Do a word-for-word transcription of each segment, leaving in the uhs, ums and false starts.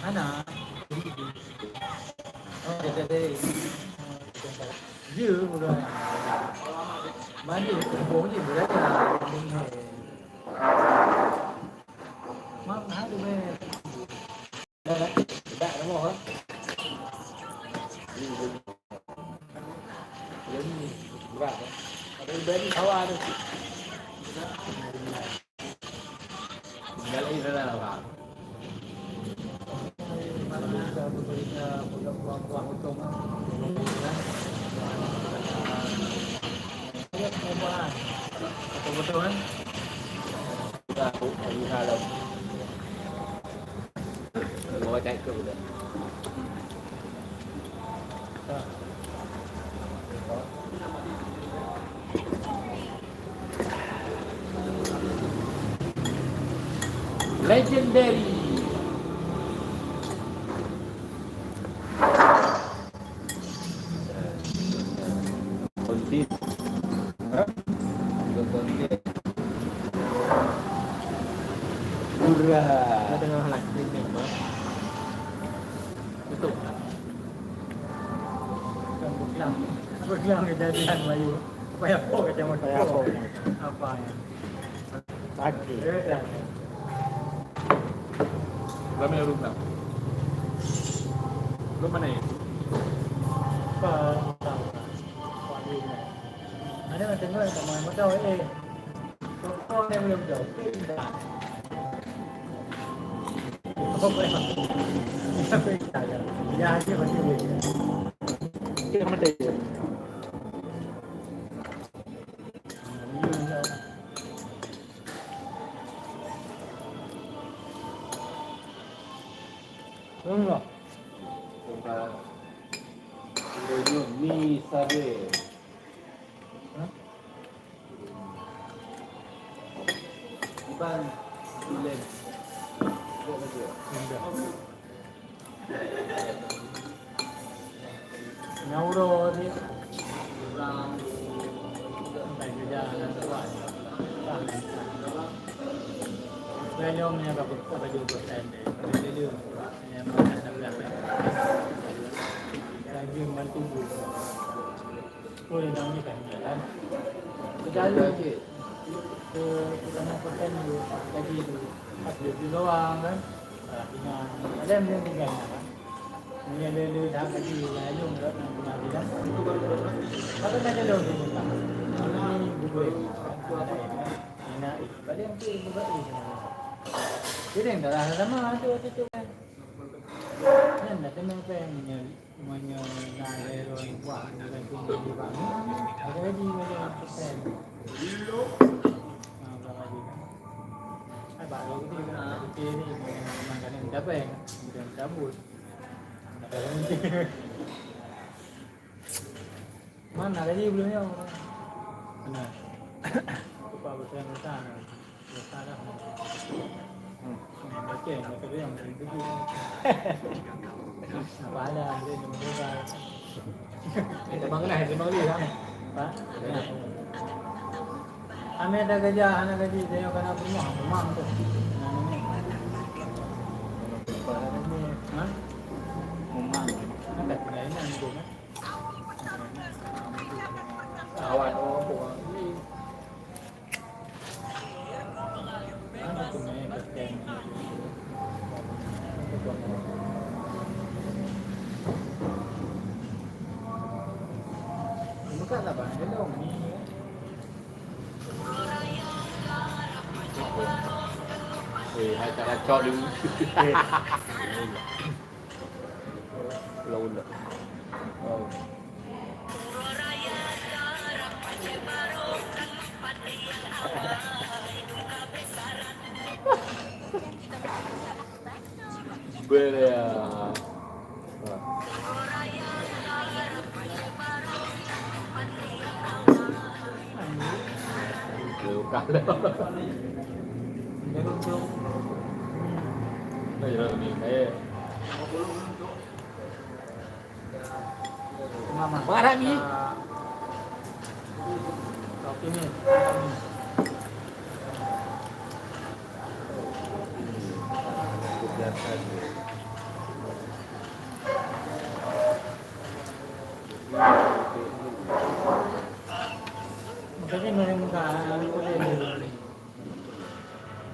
Hana. Oh, dia tadi. Dia udah. Mandi, boh je berada. Mak, hadu meh. Dah, dah. Dah, dah, dah. Jadi, berat, eh. Ada beri hawa tu. Tinggal lagi sana lah, Bang. Betul-betul, kan? Sudah, aku, aku salah. Bawa cek tu, udah. Legendary. Kontin. Hah? Kontin. Murah. Kita tengah live streaming, Bang. Betul. Bukan berkelang. Berkelang kejadian Melayu. Payah po kacamata. Payah po. Apa ya? Okey. Ya, ya. Ramai orang bilang. Belum mana ya? Apa? Apa? Ada macam mana tak main motor, eh? Mi sabe. Iban, Ilen. Indah. Nyauro sih. Sampai kerja dan kuat. Saya nyom yang dapat kerja bosan deh. Kerja dia. Yang mana ada berapa? Lagi bantu. Oh, yang kami kan, kan? Segala ke, ke, kita nak pakai dulu, tadi tu. Ada di luar, kan? Ah, dengan, ada yang belum diganti, kan? Ini ada, ada dah tadi, lalu enggak nak kena bilang. Apa nak jalan tu, kan? Ini bubur. Ada, kan? Enak. Pada yang tu, juga, eh. Jadi, yang dah sama, tu, tu, tu, kan? Kan, dah tenang, kan? Meunyoe na lhèe droe buah, bukan cuma di bank, ada lagi macam persen. Ah, bukan lagi kan. Hai, bak lagi ni, kan, fikir ni, memang kena mencapai, bukan cabut. Ada lagi. Mana lagi belum ya? Mana? Lupa betul, lupa. Kami ada kerja, anak gaji, saya akan apa rumah, rumah tu. Nah, ini. Hah? Rumah. Ada lain tu, kan? Awan, oh, apa? Eh, hai tak kacau dulu. Ulang-ulang. Oh. Beuh. Bukan. Mak Rami. Makanya mereka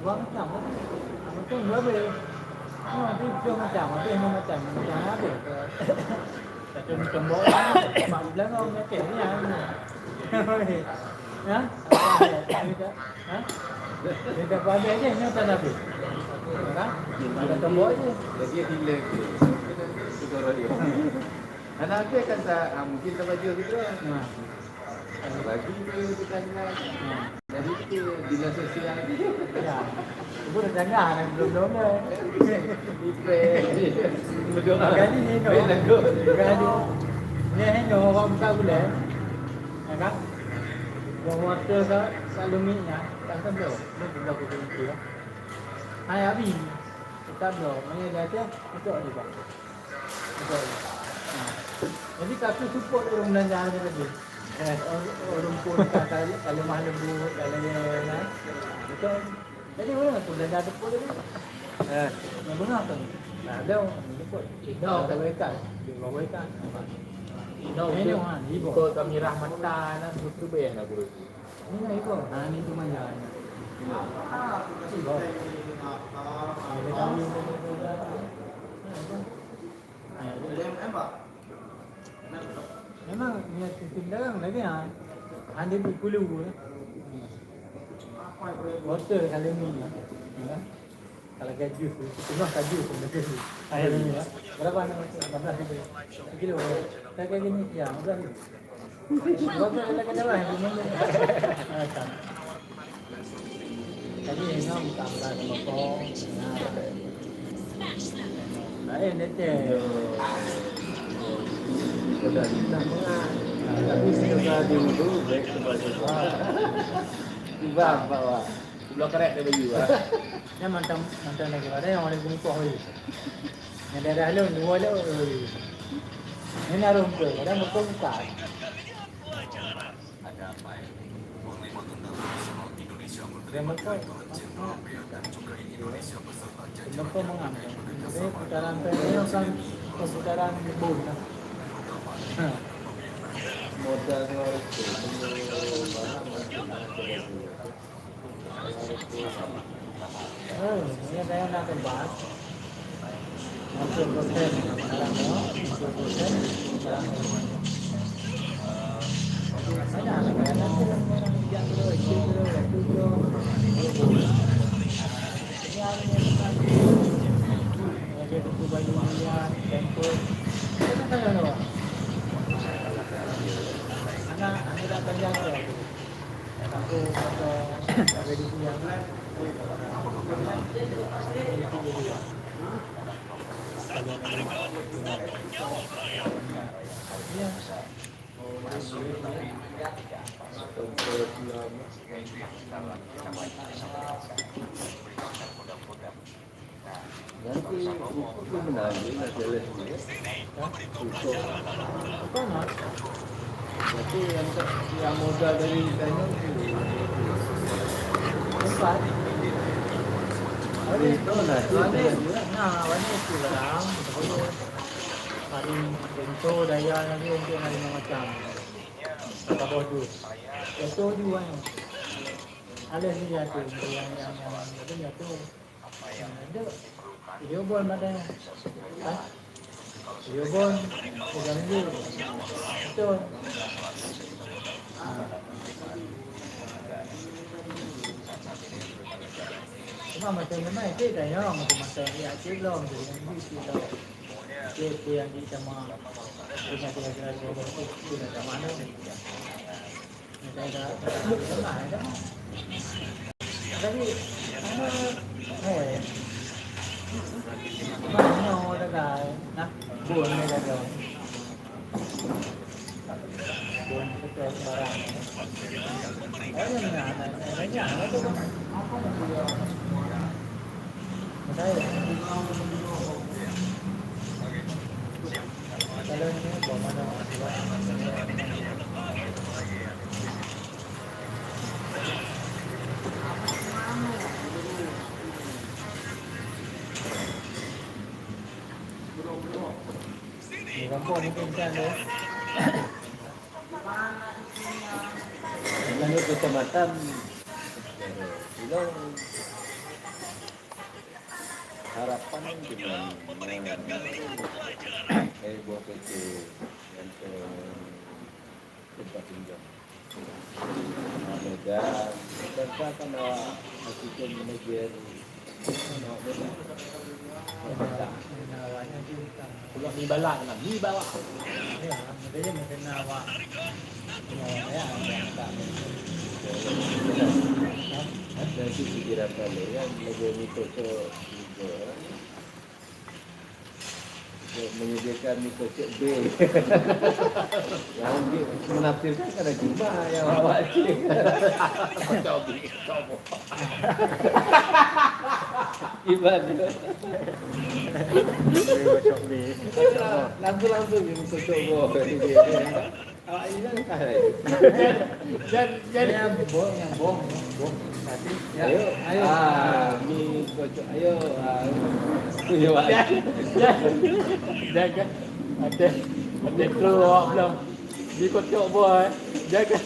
dua macam. Apa tu dua bel? Oh, tu dua macam, ada yang macam, macam apa? Satu macam bawa, mak bilang kau macam ni, ah. Ha? Ha? Dia dah pada je, ni tak habis. Kan? Ada tombol je. Lagi hilang tu. Sudah raya. Anak dia kata, ah, mungkin tak baju gitu. Ha. Bagi tu tetangga. Ha. Jadi tu bila sosial. Ya. Ibu tetangga, anak belum-belum dah. Ipe. Betul. Kali ni, no. Baik, lagu. Kali ni, no, orang buka bulan. Ya kan? Buang water kat, kat lumiknya, tak tebel. Dia tebel ke pintu, ya. Hai, Abi. Tak tebel. Mana dia tu? Betul juga. Betul. Ha. Jadi, tak tu support ureueng belanja ni tadi. Eh, ureueng pun tak kali, kalau mah lembut, kalau dia, kan? Betul. Jadi, mana tu belanja tepuk tadi? Eh, yang benar tu. Nah, ada orang jemput. Dah, tak boleh ikan. Dia tak boleh ikan. Dah, ikut kamera mata, nah, betul, ya, nak guru. Ini lah ikut. Ha, ni tu manja. Ikut. Ada kami. Ha, ikut. Memang niat sistem dagang lagi, ha. Hanya di hulu, eh. Botol kali ni, ya. Ya. Kalau gaji tu, setengah gaji tu, gaji tu. Akhirnya, ya. Berapa ni? Lapan belas ribu. Sekilo, ya. Saya kayak gini, ya, lapan belas ribu. Botol kena kena lah, ini. Ha, kan. Tadi Imam tambah rokok. Nah. Lain dia teh. Sudah kita mengat. Tapi sudah di ulu, baik sebab sebab. Tiba bawa. Sebelah karet dia baju, ah. Dia mantan, mantan lagi. Ada yang orang bungkuh lagi. Yang daerah lu, dua lu. Ini naruh ke, kadang betul bukan. Dia mereka, mereka mengambil. Jadi putaran terakhir kan putaran bom lah. Modal dua ratus. Oh, ini saya nak kembali. Nanti itu pun menarik, nak jalan dulu, ya. Hah? Itu. Apa nak? Berarti yang tak, yang modal dari China tu. Empat. Itu lah, tu warna, jalan dulu, ya. Nah, warna itu lah. Paling pintu daya lagi untuk hari macam. Kata bodoh. Itu juga. Ada sih jatuh, yang, yang, yang, apa jatuh? Yang ada. Video bon ada. Kan? Video bon, udah minggu. Betul. Cuma macam mana, itu dah nyawang, macam masa ni, acil belum, jadi yang ni, acil belum. Acil, acil yang di sama, punya kira-kira dua belas tu, itu dah sama dah. Di kampung mungkin macam tu. Menurut kecamatan, ilong harapan dengan, eh, buah kecil yang ke tempat tinggal. Mudah-mudahan, mudah-mudahan kan awak masukin manajer. Pulang mi balak kan, mi balak. Ya, makanya mungkin awak. Ya, ya, ya. Dari sisi gerakan dia kan, lebih mikir ke juga. Untuk menyediakan mikrochip B. Yang mungkin menafsirkan kan ada jubah yang awak cik. Macam B, macam apa? Iban. Mikrochip B. Langsung-langsung je mikrochip B. Awak ini kan entah lagi. Jan, jan, jan. Nyang boh, nyang boh, boh. Tadi, ya. Ayo. Ayo. Ah, mi kocok. Ayo. Ah. Ayo, Pak. Jan, jan. Jan kan? Ada, ada kru awak belum. Mi kocok boh, eh. Jan kan?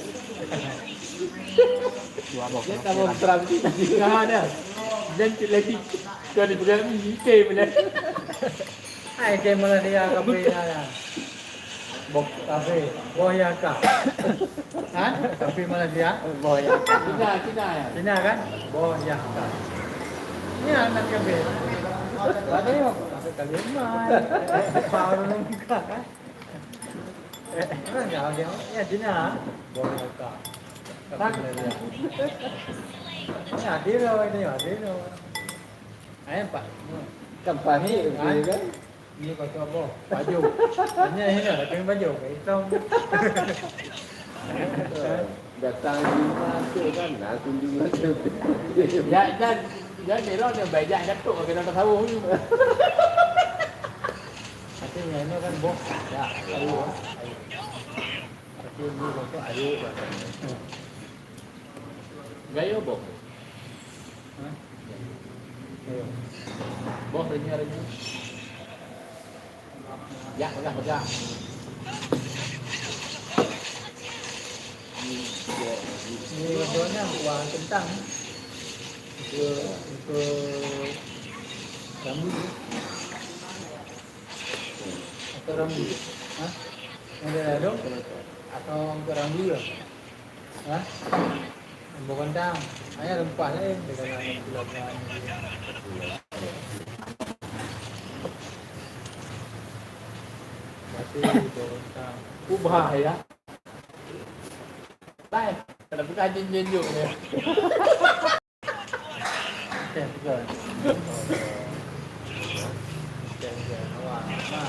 Dua boh. Jan tak mau terang. Dah ada. Jan cek lagi. Kau ni pegang mi, ikai mana? Hai, ikai mana dia, kau beri dah. Boh kafé, boh yaka. Ha? Kafé Malaysia? Boh yaka. Cina, Cina ya? Cina kan? Boh yaka. Ni anak kafé. Ada yang kafé Kalimantan. Baru ni buka kan? Orang jauh dia. Ya, Cina. Boh yaka. Kafé Malaysia. Ni adil lah, ini adil lah. Hai, Pak. Kan pahit, kan? Ni kocok boh, baju. Hanya, hanya, tapi baju, hitam. Datang di rumah tu kan, nah, kunjung macam tu. Ya, dan, dan ni lah, dia bajak Datuk, kena tasawuf ni. Tapi yang ni kan boh, ya, ayu, ayu. Tapi ni kocok ayu, kan. Gaya boh. Hah? Boh renyah-renyah. Ya, pegang, pegang. Ini contohnya kuah kentang. Untuk, untuk rambu. Atau rambu. Hah? Ada ladung? Atau untuk rambu lah. Hah? Boh kentang. Hanya rempah lain. Berarti boh kentang. Ubah ya. Baik. Kalau bukan jin-jin juk dia. Okey, betul. Okey, okey. Awak. Ha.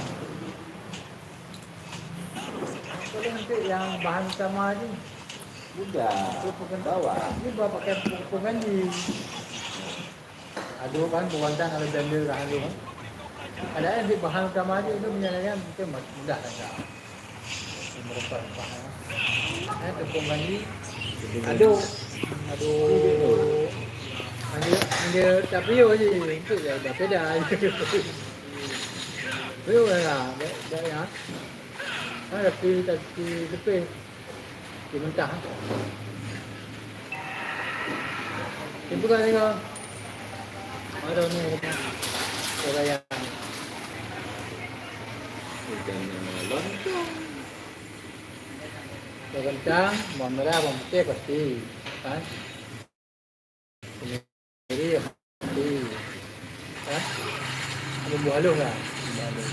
Boleh nanti yang bahan utama je. Mudah. Itu pekan-, bawah. Ini buat pakai pengganti. Aduh kan, bukan tak ada blender dah aduh kan. Ada yang di bahan utama je itu punya kan, mungkin mudah saja. Merempah-rempah. Eh, tepung kanji. Aduk. Aduk. Hanya, hanya tak payah je. Itu ya, dah beda je. Payah lah. Dah, dah ya. Kan tapi, tapi tepung. Di mentah. Itu kan tengok. Ada ni. Orang yang. Bukan nama lontong. Bawang kencang, bawang merah, bawang putih pasti, kan? Kemiri pasti, kan? Bumbu halus lah, bumbu halus.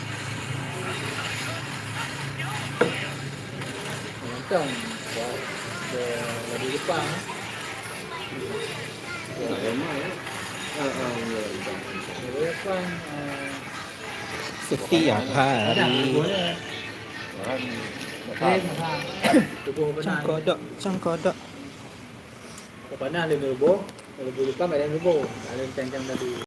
Bawang kencang, buat, buat lagi Jepang, eh. Buat lama, ya. Ah, ah, bumbu Jepang. Bumbu Jepang, ah. Setiap hari. Ada bumbu dia. Cangkodok, cangkodok. Kepala lima ribu, lima ribu depan ada lima ribu. Ada cang-cang tadi.